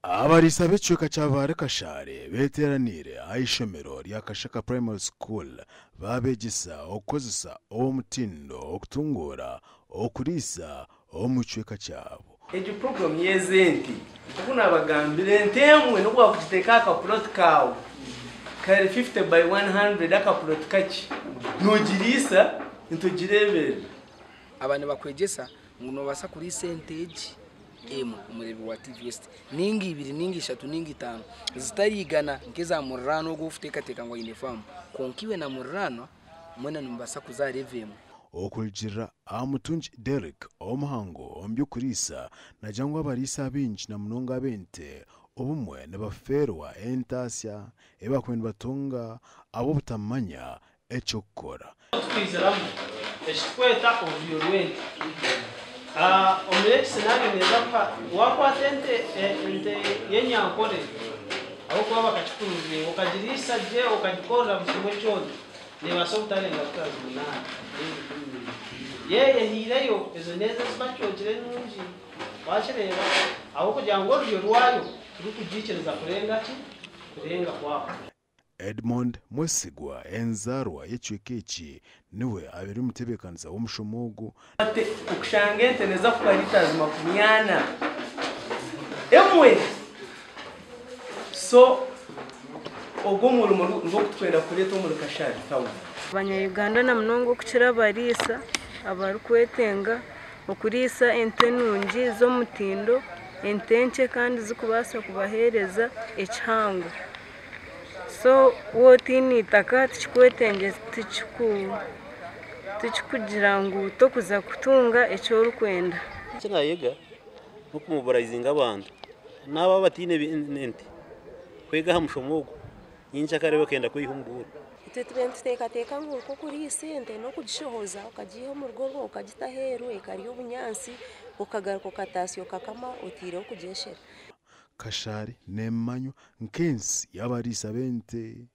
Abariisa b'ekicweka kya Bbaare Kashaare beeteeraniire aha ishomero rya Kashaka Primary School baabeegyesa okukozesa omutindo okutunguura okuriisa omu kicweka kyabo. Egyo puroguraamu y'ezi ente, nk'oku naabagambira, ente emwe n'obu waakugiteeka aha kapuloti kaawe kari 50 by 100 akapuloti kakye, noogiriisa ente ogireeberera. Aba nibakwegyesa ngu noobaasa kuriisa ente egi emwe, omureebi wa TV West, nainga ibiri, nainga ishatu, nainga itaano, zitariigana nk'eza muriraanwa ogwo ou orikuteekateeka ngu aine faamu. Kwonka iwe na muriraanwa mwena nimubaasa kuza aha levo emwe. Okurugiirira aha Mutungi Derrick omuhangu omu by'okuriisa, naagira ngu abariisa abaingi na munonga ab'ente obumwe nibafeerwa entaasya ei baakubaire nibatunga ahabw'obutamanya eky'okukora. Tukwiziramu ekitukweta oruryo rw'ente. Omuri egi scenario neza kuha wakwata ente ente y'enyankore ahabw'okuba bakakikuruzinga okagiriisa gye okagikorera buri kimwe kyona nebaasa obutarenga liters munaana ninga 12. Yeyehiireyo ezo n'ezo ezibakyogire enungi wakireeba ahabw'okugira ngu oruryo rwayo turikugiikiriza kurenga ki? Kurenga kwaho. Edmond Mwesigwa enzaarwa y'ekicweka eki niwe abaire omutebeekanisa w'omushomo ogu. Okushanga ente neeza kukuha litres 40 emwe. So ogwo omurimo nigwo ogu turikwenda kureeta omuri Kashari town. Abanya-Uganda na munonga okukira abariisa abarikwetenga okuriisa ente nungi z'omutindo, ente nkye kandi zikubaasa kubaheereza ekihango. So waaba otaine eitaka tikikugira ngu tokuza kutunga eki orikwenda. Eki naayega n'okumobilizinga abantu n'abo abataine ente kwega aha mushomo ogu nyenkyakare bakenda kweyiha omu bworo. Itwe tubaire nituteekateeka ngu nk'okuriisa ente n'okugishohoza okagiiha omu rugo rwawe okagita aheeru ekarya obunyaatsi okagaruka okataasya okakama otaireho kugyeshera. Kashari neemanywa nk'ensi y'abariisa b'ente.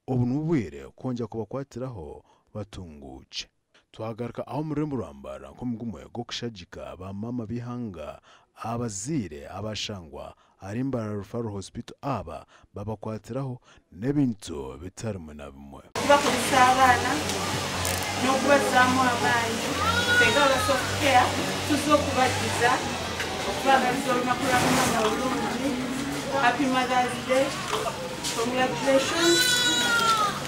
Obu n'obwire kwongyera kubakwatiraho batunguukye. Twagaruka aha omu rurembo rwa Mbarara nk'omu gumwe gw'okushagika ba maama b'eihanga abazaire abashangwa ahari Mbarara Referral Hospital aba babakwatiraho n'ebintu bitarimu na bimwe. Okubakurisa abaana n'okubazaamu amaani. Itwe nk'aba Soft Care tuza okubagiza, okubagariza olunaku lwa maama orurungi. Happy Mother's Day, congratulations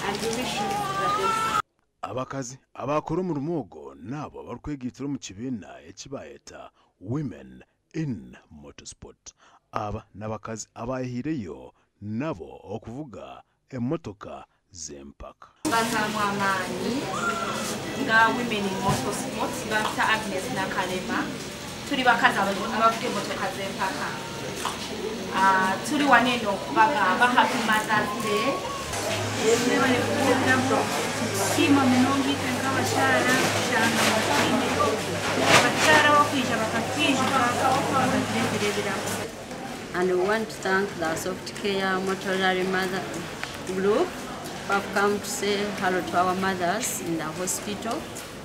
and we wish you the best. Abakazi abaakora omurimo ogwo n'abo abarikwegaitira omu kibiina eki baayeta Women in Motorsport. Aba n'abakazi abaayehaireyo nabo okuvuga emotoka z'empaka. Bazaamu amaani nga Women in Motorsport. Bampita Agnes Nakalema. Turi bakazi abavuga emotoka z'empaka. Turi wano eno okubagamba Happy Mother's Day. Mwebare kutuha ebirabo. Tusiima munonga itwe nk'abakyara kushanga mutwine abakyara ab'okwija bakatwijuka bakatureetera ebirabo. And we want to thank the Soft Care Motor Rally Mother Group who have come to say hello to our mothers in the hospital.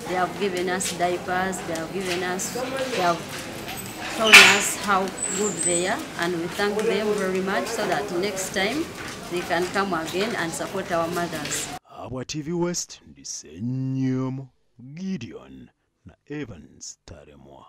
They have given us diapers, they have given us, they have shown us how good they are, and we thank them very much so that next time they can come again and support our mothers. Ahabwa TV West, ndi Ssenyomo Gideon na Evans Taremwa.